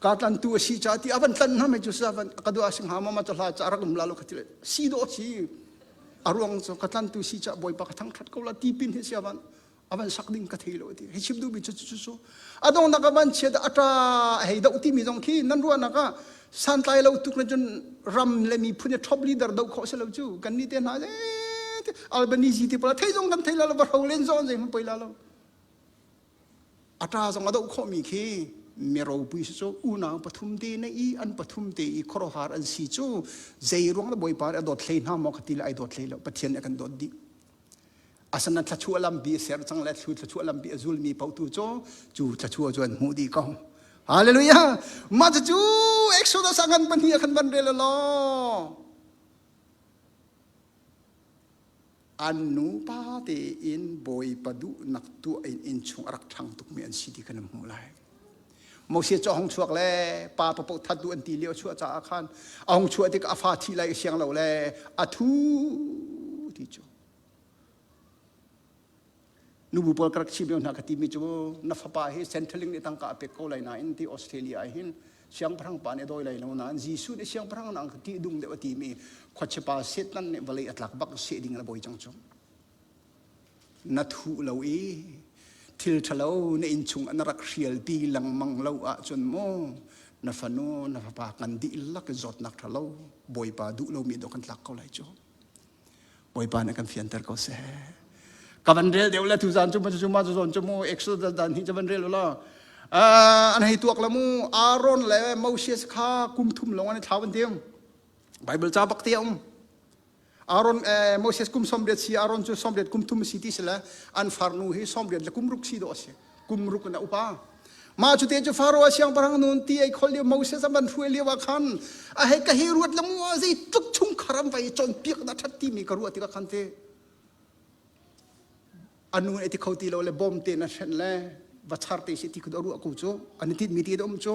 S1: ka tlan tu a si cha ti avan tlan hna mai chu sa van ka du asing ha ma ma cha hla cha rak um la lo ka ti si do si a ruang cu ka tlan tu si cha bawipa ka thang that ko la ti pin hi si avan a van sak ding ka thei lo ti hei chim duhmi cu cu cu a donghnak a van chiat a ṭa hei doh timi zong khi nan ruahnak ah santlai lo tuk na cun ram le miphun i top leader doh khawh si lo cu kan ni te hna Albanese ti pala thei zong kan thei la lo va hro len zong zei hmanh poi la lo a ṭa zong a doh khawhmi khi miropui si cu unau pathum te na i an pathum te i khuaruahhar an si cu zei ruang le bawipa nih a dawt hlei hna maw ka ti le ai dawt hlei lo pathian nih a kan dawt dih Asana thluachuah lampi a ser cang le thlu thluachuah lampi a zulmi paoh tu cu cu thluachuah cu an hmuh dih ko. Hallelujah! Mah cu Exodus a ngan pahnih a khan van rel law an nupa tein Bawipa duhnak tuah in innchung a rak ṭhang tukmi an si ti kha na hmuh lai. Moses cu a hung chuak le pa paoh that duh an ti lio chuah caah khan a hung chuah tik a fa thi lai siang lo le a thu ti cu nubu pawl ka rak chim lio hna ka timi cu na fapa hi Centrelink nih tangka a pek ko lai nain ti Australia ah hin siangpahrang pa nih a dawi lai lo nain Jesuh nih siangpahrang nang ti dung deuh a timi khuachipa Satan nih vawlei a tlak bak seh ding a bawi cang cu na thuh lo i thil ṭhalo na innchung an rak hrial ti lengmang lo ahcun maw na fanu na fapa kan dihlak in zawtnak ṭhalo Bawipa duh lomi dawh kan tlak ko lai cu Bawipa nih kan fianter ko seh ka van rel deuh le tuzan cu cu ma cu zawn cu mu Exodus dan hi cu van rel la an hei tuak la mu Aaron le Moses kha kum thum lawng an i thlau an tiang Bible ca bak te a um Aaron eh, Moses kum 80 si Aaron cu 80 kum thum si ti si le an farnu hi 80 le kum ruk si dawh a si kum ruk in a upa mah cu te cu Pharaoh siangpahrang nun ti ei khol lio Moses a van hruai lio ah khan a hei ka hi ruat le mu zei tluk chungkhar an vai cawnpiak dah that timi ka ruah tikah khan te. A nu nih ti kho ti lo le bawm te na hren le va char te si ti khu ruah ko cu an tit mi ti um cu.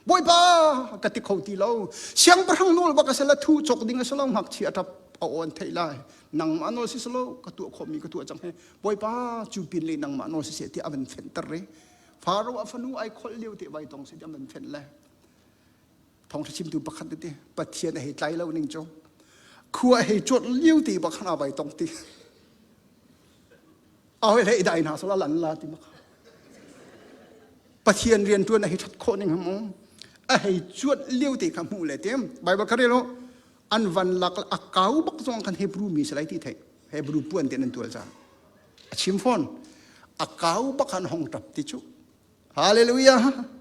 S1: Bawipa ka ti kho ti lo. Siangpahrang nawl bak a si la thu cawk ding a si lo ngakchia a ṭap a aw an theih lai. Nangmah nawl si selo ka tuah khawhmi ka tuah cang he. Bawipa cu pin le nangmah nawl si seh tiah a van fenhter i Faro a fanu ai kholh lio te vai tong si tiah an van fenh le thawngṭha chimtu pakhat te Pathian a hei tlai lo ning cu khua a hei cuanh lio te bak khan a vai tong ti a hoi hlei dai hna sala lan la ti mak Pathian rian ṭuan a hei ṭhat khawh ning hamu a hei cuanh lio te kha hmuh le tim Bible kha rel an van lak a kau bak zong khan Hebrew mi si lai ti thei Hebrew puan te nan tual ca a chim fawn a kau bak han hong ṭap ti cu Hallelujah!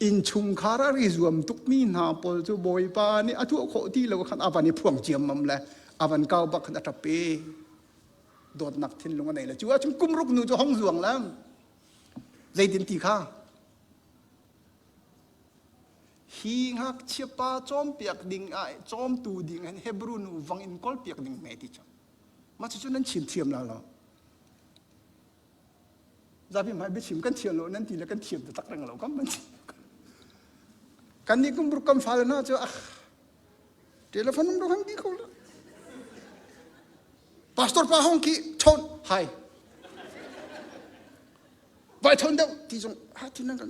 S1: Innchungkhar a ri zuam tukmi hna pawl cu Bawipa nih a tuah khawh ti lo khan a van i phuang ciammam le a van kau bak khan a ṭap i dawtnak thinlung a nei le cu ahcun kum ruk nu cu hong zuang le zeitin ti kha hi ngakchia pa cawmpiak ding ah cawmtu ding hin Hebrew nu vang in kawlpiak ding hme ti cu mah cucu nan chim thiam la lo Zapi hmai biachim kan thiam lo nan ti le kan thiam taktak reng lo kam man kan nih kum ruk kan fale hna cu ah telephone um ro bi ko la pastor pa hong ki chon hai vai thon deuh ti zong ha ti nan kan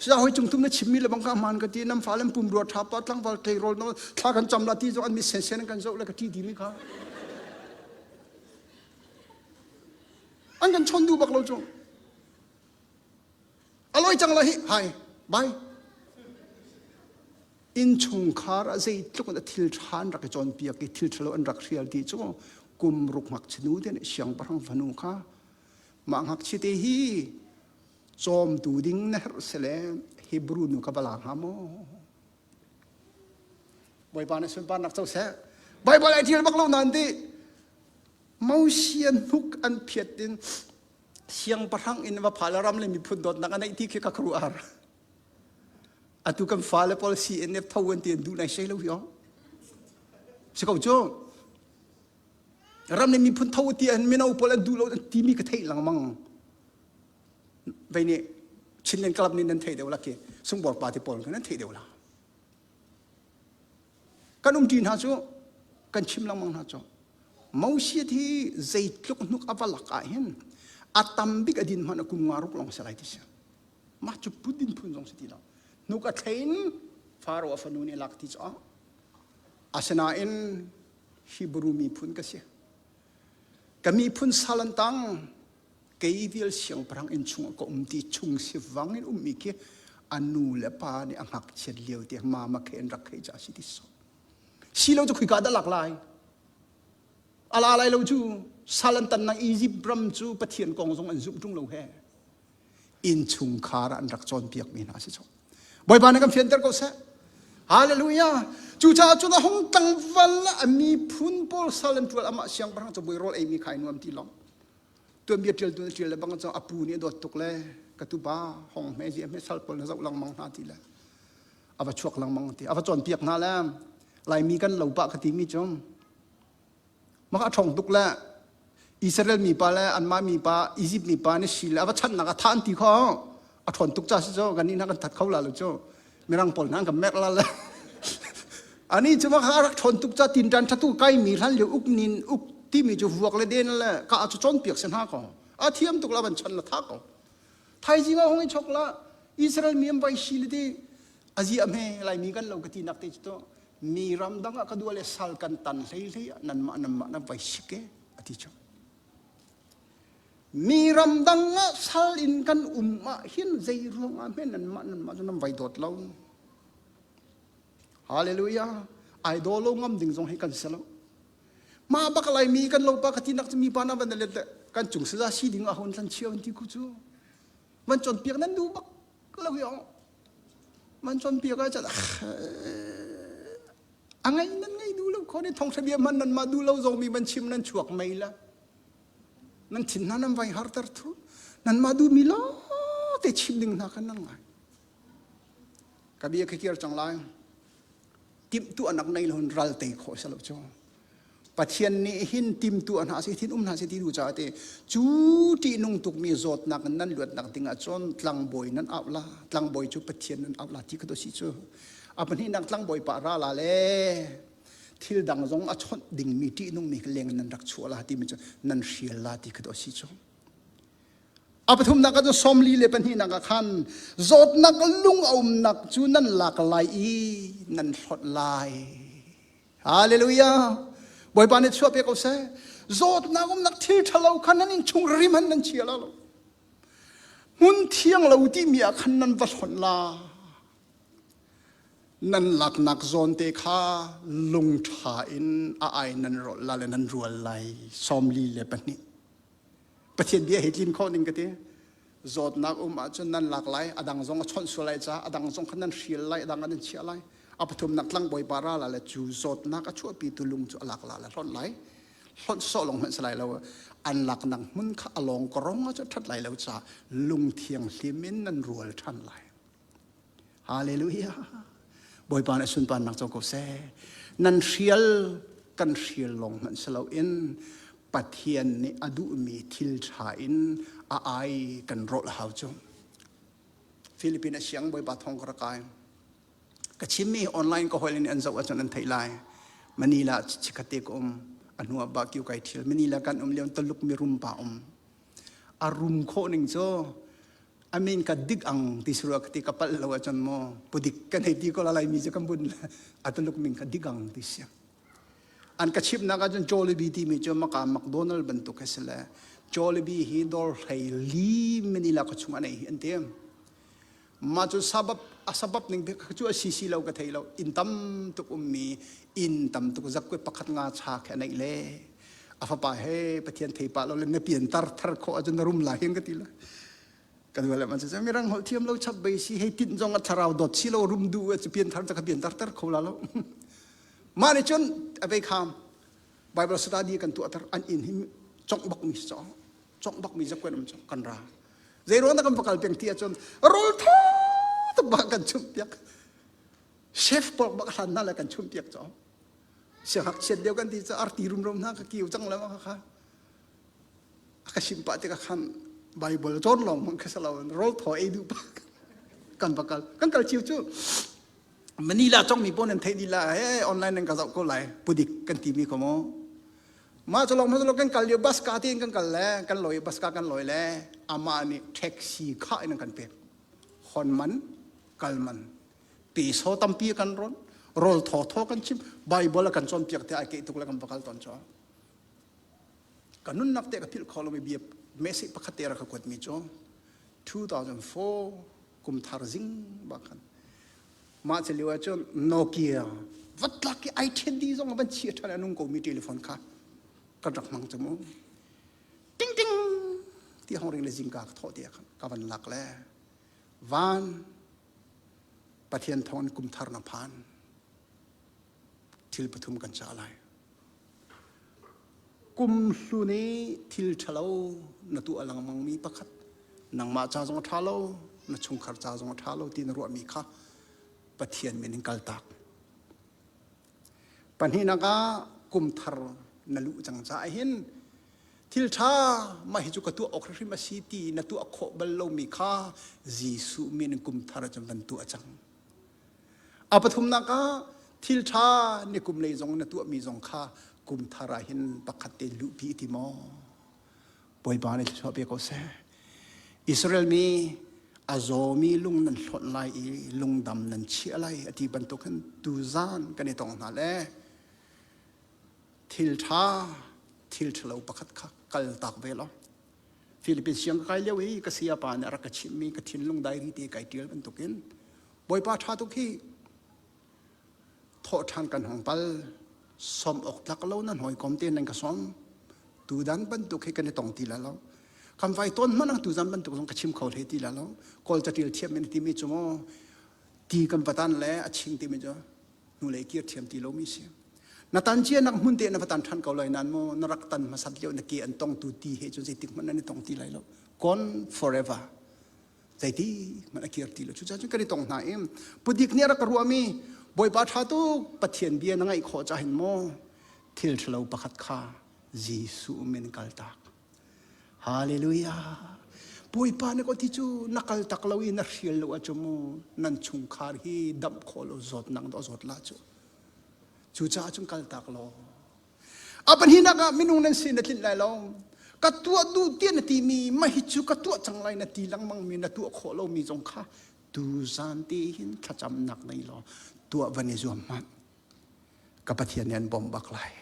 S1: sia hoi cung tum na chimmi le bang ka man ka ti nam fa lem pum rua tha pa tlangval tleirawl no thla kan cham la ti zong an mi sen sen kan zo le ka ti di mi kha An kan chawn duh bak lo cu. A loi cang la hi hai bai. Innchungkhar ah zeitluk in a thil ṭha an rak i cawnpiak i thil ṭhalo an rak hrial ti cu kum ruk ngakchia nu te nih siangpahrang fanu kha mah ngakchia te hi cawmtu ding na herh sile Hebrew nu kha va la hnga maw? Bawipa nih sunparnak co seh. Baibal ai ṭial bak lo nain ti Mosian hnuk an phiat in siangpahrang in va phal ram le miphun dawtnak a neih ti khi ka khuaruah har. Atu kan fale pawl CNF tho an ti an duh nai sei lo hi o. Si ko cu. Ram le miphun tho ti an mino pawl an duh lo an timi ka theih lengmang. Vei nih Chinland Club nih nan theih deuh la ki Sungbor party pawl nan theih deuh la. Kan umṭi hna cu kan chim lengmang hna cu Moses hi zeitluk hnuk a va lak ah hin a tam bik a din hmanh a kum nga ruk lawng si lai ti si. Mah cu put din phun zong si ti lo. Hnuk a thlein Faro a fanu nih lak ti cu asinain Hebrew miphun ka si. Ka miphun sal an tang kei vial siangpahrang inn chungah ka um ti chung sivang in ummi khi a nu le pa nih a ngakchiat lio te mama khe an rak khei ca si ti so si lo cu khuika dah lak lai ala lai lo cu sal an tan nak Egypt ram cu Pathian kong zong an zumh ṭung lo he innchungkhar ah an rak cawnpiak mi hna si chung Bawipa nih kan fianter ko seh Hallelujah cucaah cun a hung tlangval a miphun pawl sal an ṭual amah siangpahrang cabuai rawl ei mi kha ai nuam ti long tuanbia ṭial tu ṭial le bang cu a pu nih a dawt tuk le ka tupa hong hme zi hme sal pawl na zoh lengmang hna ti le a va chuak lengmang ti a va cawnpiak hna le laimi kan lo pah ka ti mi cu maka ṭhong tuk le Israel mi pa le anmah mi pa Egypt mi pa nih si le a va channak a tha an ti kho a ṭhawn tuk ca si cu kan nih hna kan that kho la lo cu mirang pawl hna kan merh la le ani cu va kha rak ṭhawn tuk ca tinṭan ṭhatu kai mi hlan lio uk nin uk timi cu vuak le den le ka cu cawnpiak se hna ko a thiam tuk la van chan la tha ko thaizing ah hong i chok la Israel mi an vai si le ti azi a hme laimi kan lo ka ti nak te cu to mi ram dang ah ka dua le sal kan tan hlei hlei ah nan mah nan mah nan vai sik e ati cu Mi ramdang ah sal in kan um ah hin zei ruang ah hme nanmah nanmah cu nan vai dawt lo. Hallelujah. Ai daw lo ngam ding zong hi kan si lo. Mah bak lai mi kan lo pa ka ti nak cu mi pa na van let kan cung saza si ding ah hon tlan chio an ti ku cu. Man chon piak nan du bak lo hi ong. Man chon piak ah chan a ngai nan ngai du lo kho ni thong bia man nan ma du lo zong mi man chim nan chuak mei la. Nan thin hna nan vai harter thu. Nanmah duhmi lawngte chim ding hna khan nan ngai. Ka bia ka kir cang lai. Timhtuahnak nei lo ral tei khawh si lo cu. Pathian nih hin timtu hna seh thin um hna seh ti du caah te cu ṭihnung tukmi zawtnak in nan luatnak ding ah cun tlangbawi nan auh la tlangbawi cu Pathian nan auh la ti kha to si cu a pahnihnak tlangbawi pa ra la le thil dang zong a chawnh dingmi ṭihnungmi leng nan rak chuah la timi cu nan hrial la ti kha to si cu A pathumnak ah cun 42 ah khan zawtnak lung a umnak cu nan lak lai i nan hlawt lai. Hallelujah! Bawipa nih chuah pe ko seh. Zawtnak umnak thil ṭhalo kha nan innchung rim han nan chia lo. Hmun thiang lo timi ah khan nan va hlonh la. Nan laknak zawn te kha lung ṭha in a ai nan rawlh la le nan rual lai. 42. Pathian bia hi tlin khawh ning ka ti. Zawtnak um ahcun nan lak lai, a dang zong a chawnh sual lai caah a dang zong kha nan hrial lai, a dang an in chiah lai. A pathumnak tlangbawi pa ra la le cu zawtnak a chuahpitu lung cu a lak la le hlonh lai. Hlonh sawh lawng hmanh si lai lo. An laknak hmun kha a lawng korong ah cun ṭhat lai lo caah lung thianghlim in nan rual ṭhan lai. Hallelujah. Bawipa nih sunparnak co ko seh. Nan hrial kan hrial lawng hmanh si loin Pathian nih a duhmi thil ṭha in a ai kan rawlh hau cu. Philippine a siang Bawipa thong ka rak kai. Ka chimmi online ka hawi nih an zoh ahcun an theih lai. Manila chikkhatte ka um. A hnu ah Baguio kai ṭhial. Manila kan um lio Taluk mirum pa um. A rum khawh ning cu a min ka dik ang ti surua ka ti ka palh lo ahcun maw pudik kan hei ti ko la laimi cu kan bun a tuluk min ka dik ang ti si an ka chimnak ahcun Jollibee timi cu maka McDonald bantuk a si le Jollibee hi dawr hlei li Manila ka chung an ei hi an ti mah cu sabab a sabab ning cu a si si lo ka thei lo inn tam tuk ummi inn tam tuk zakwe pakhat nga cha khe a neih le a fapa he pathian thei pa lo le na pian tar thar khawh ahcun na rum lai hin ka ti le kan wala man cu mirang holh thiam lo chap bei si hei tin zong a thlarau dot si lo rum du a pian thar ka pian tar tar kho la lo mah nih cun a vei kham Bible study kan tuah tar an inn hi chong bak mi so chong bak mi zakwen um kan ra zei ruang dah kan va kal peng ti ahcun rawl tha tuk bak kan chumh piak chef pawl bak hlan hna le kan chumh piak cho siangak chiat lio kan ti cu arti rumro hna ka kiu cang le ma kha a ka sim pah tikah khan Bible cawn lawng hmanh kha si lo rawl thaw ei duh pah kan va kal kan kal chiu cu Manila congmi pawl nan theih dih la he online nan ka zoh ko lai pudik kan timi ko mu mah cu lawng hmanh kan kal lio bus ka tein kan kal le kan lawi bus ka kan lawi le amah nih taxi kha in an kan pek hon man kal man peso tampi kan ron rawl thaw thaw kan chim bible a kan cawnpiak te ai keih tuk le kan va kal tawn cu ka nunnak te ka philh kho lomi bia message pakhat te rak ka kuatmi cu 2004 kum thar zing bak khan mah cu lio ahcun Nokia vatlak i ai ṭhen dih zong van chia ṭhan a nung komi telephone kha kan rak hmang cu mu ting ting ti hong ring le zingka ka thawh ti khan ka van lak le van Pathian thawng in kum thar na phan thil pathum kan cah lai Kum hlun i thil ṭhalo na tuah lengmangmi pakhat nangmah ca zong a ṭha lo, na chungkhar ca zong a ṭha lo ti na ruahmi kha Pathian min in kaltak. Pahnihnak ah kum thar na luh cang caah hin thil ṭha mah hi cu ka tuah awk hrimhrim a si ti na tuah khawh bal lomi kha Jesuh min in kum thar ah cun van tuah cang. A pathumnak ah thil ṭha ni kum lei zong na tuahmi zong kha kum thar ah hin pakhat te luhpi ti maw? Bawipa nih thluachuah pe ko seh. Israel mi a zawmi lung nan hlonh lai i lungdam nan chiah lai a ti bantuk hin tuzan kan i tong hna le thil ṭha thil ṭhalo pakhat kha kal tak ve law Philippines siang ka kai lio i ka sayapa nih a rak ka chimhmi ka thinlung diary te kai ṭial bantukin Bawipa ṭha tuk hi thawh ṭhan kan hong pal som awk tlak lo nan hawikom te nan ka som tudan bantuk hi kan i tong ti la lo kan vai ton hmanh ang tuzan bantuk zong ka chim kho hlei ti la lo kawl caṭial thiam in timi cu maw ti kan vatan le a ching timi cu hnulei kir thiam ti lomi si na tan cia nak hmun te na va tan ṭhan ko lai nan maw na rak tan hmasat lio na ke an tong tu ti he cun zeitik hmanh nan i tong ti lai lo gone forever zeiti hmanh a kir ti lo cucaah cun kan i tong hna i pudik nih a rak ka ruahmi bawipa ṭha tuk pathian bia na ngaih khawh cahin maw? Thil ṭhalo pakhat kha Jesuh min kaltak. Hallelujah. Bawipa na ko ti cu na kal tak lo i na hrial lo ahcun mu nan chungkhar hi damh khawh lo zawtnak dawh zawt la cu. Cucaah cun kal tak law. A pahnihnak ah minung nan si na tlinh lai lo. Ka tuah duh tiah na timi mah hi cu ka tuah cang lai na ti lengmang mi na tuah khawh lomi zong kha tuzan te hin thlacamnak nei law tuah van i zuam hmanh. Ka Pathian nih an bawmh bak lai.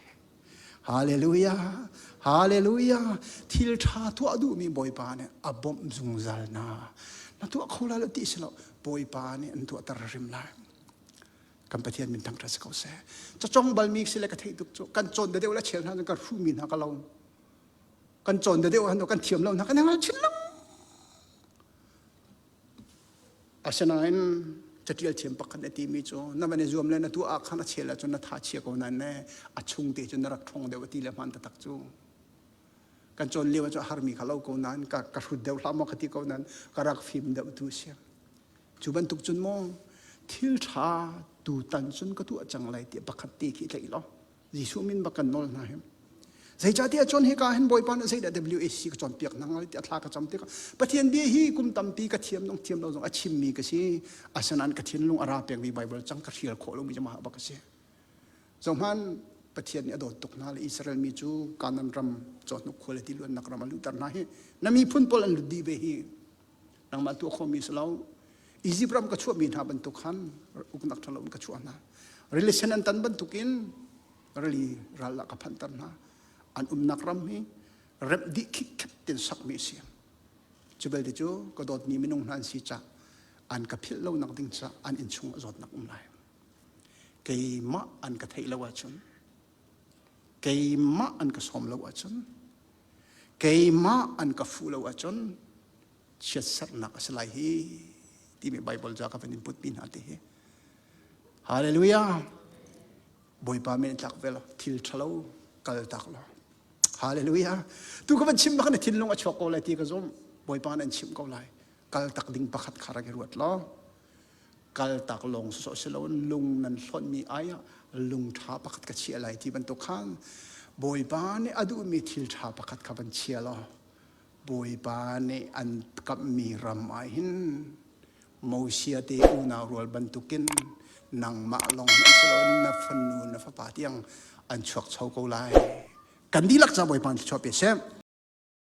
S1: Hallelujah! Hallelujah! Thil ṭha tuah duhmi Bawipa nih a bawmh zungzal na. Na tuah kho lai lo ti si lo. Bawipa nih an tuahter hrim lai. Kan Pathian min thangṭhat si ko seh. Cacong balmi si le ka theih tuk cu kan cawn deuh le chel hna kan hruhmi hna ka lo. Kan cawn deuh han kan thiam lo hna kan ngal chin lo. Asinain caṭial thiam pakhat na timi cu na van i zuam le na tuah ah khan a chel ahcun na tha chia ko nain ne a chung te cu na rak ṭhawng deuh a ti le hmaan taktak cu. Kan cawn lio ah cu a harmi kha lo ko nain ka, ka hrut deuh hlah maw ka ti ko nain ka rak fim deuh tu a si. Cu bantuk cun maw thil ṭha tutan cun ka tuah cang lai tiah pakhat te khi tlaih law Jesuh min bak kan nawl hna hi. Zeicahtiah cun hika hin Bawipa nih zeidah WAC ka cawnpiak hna hnga tiah thla ka cam tikah Pathian bia hi kum tampi ka thiam dong thiam lo zong a chimmi ka si. Asinain ka thinlung a ra pekmi Bible cang ka hrial khawh lomi cu mah bak a si. Zohman Pathian nih a dawt tuk hna le Israel mi cu Kanaan ram cawhnuk khua le tiluannak ram a luhter hna hi na miphun pawl an lut dih ve hi nangmah tuah khawhmi si lo. Egypt ram ka chuahmi hna bantuk khan uknak ṭhalo in ka chuah hna. Rili sen an tan bantukin rili ral ah ka phanhter hna. An umnak ram hi remh dih khikkhet tin sakmi a si. Cu belte cu ka dawtmi minung hna an si cah an ka philh lonak ding cah an innchung ah zawtnak um lai. Keimah an ka theih lo ahcun keimah an ka sawm lo ahcun keimah an ka fuh lo ahcun chiatserhnak a si lai hi timi Bible ca ka van in putmi hna te hi. Hallelujah! Bawipa min tlak ve lo, thil ṭhalo kal tak lo. Hallelujah! Tu ka van chim bak na thinlung a chuak ko lai ti ka zumh. Bawipa nan chimh ko lai. Kal tak ding pakhat kha rak i ruat law. Kal tak lawng sawsawh si loin lung nan hlonhmi ai ah lung ṭha pakhat ka chiah lai ti bantuk khan Bawipa nih a duhmi thil ṭha pakhat kha van chia law Bawipa nih an kamhmi ram ah hin Mosiah te unau rual bantukin nangmah lawng hmanh si loin na fanu na fapa tiang an chuak cho ko lai. Kan dihlak ca Bawipa nih thluachuah pe seh.